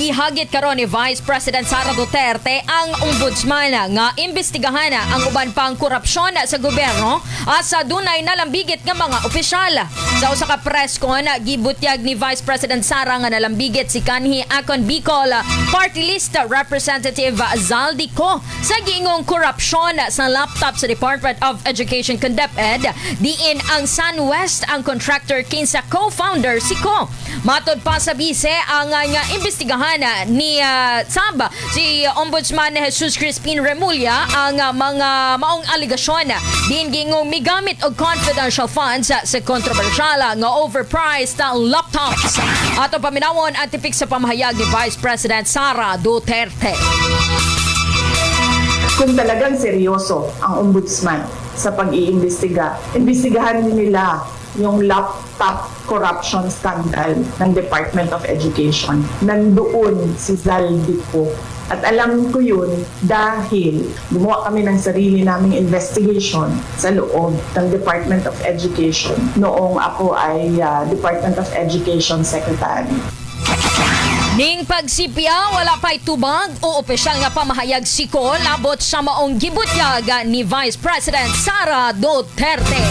Gihagit karon ni Vice President Sara Duterte ang ombudsman nga imbestigahan ang uban pang korupsyon sa gobyerno asa dunay nalambigit nga mga opisyal. Sa usa ka press con, gibutyag ni Vice President Sara nga nalambigit si kanhi Akon Bicol Party List Representative Zaldy Co sa giingong korupsyon sa laptop sa Department of Education kon DepEd, diin ang SunWest ang contractor kinsa co-founder si Co. Matod pa sa bise, ang nga imbestigahan ni Sab si Ombudsman Jesus Crispin Remulla ang mga maong alegasyon diin giingong migamit og confidential funds sa kontrobersyal nga overpriced laptops. Ato paminawon ang tipik sa pamahayag ni Vice President Sara Duterte. Kung talagang seryoso ang ombudsman sa pag-iimbestiga, imbestigahan nila yung laptop corruption scandal ng Department of Education. Nandoon si Zaldy Co. At alam ko yun dahil gumawa kami ng sarili naming investigation sa loob ng Department of Education noong ako ay Department of Education Secretary. Ning pagsipya, wala pa'y tubag o opisyal nga pamahayag si Co labot sa maong gibutyag ni Vice President Sara Duterte.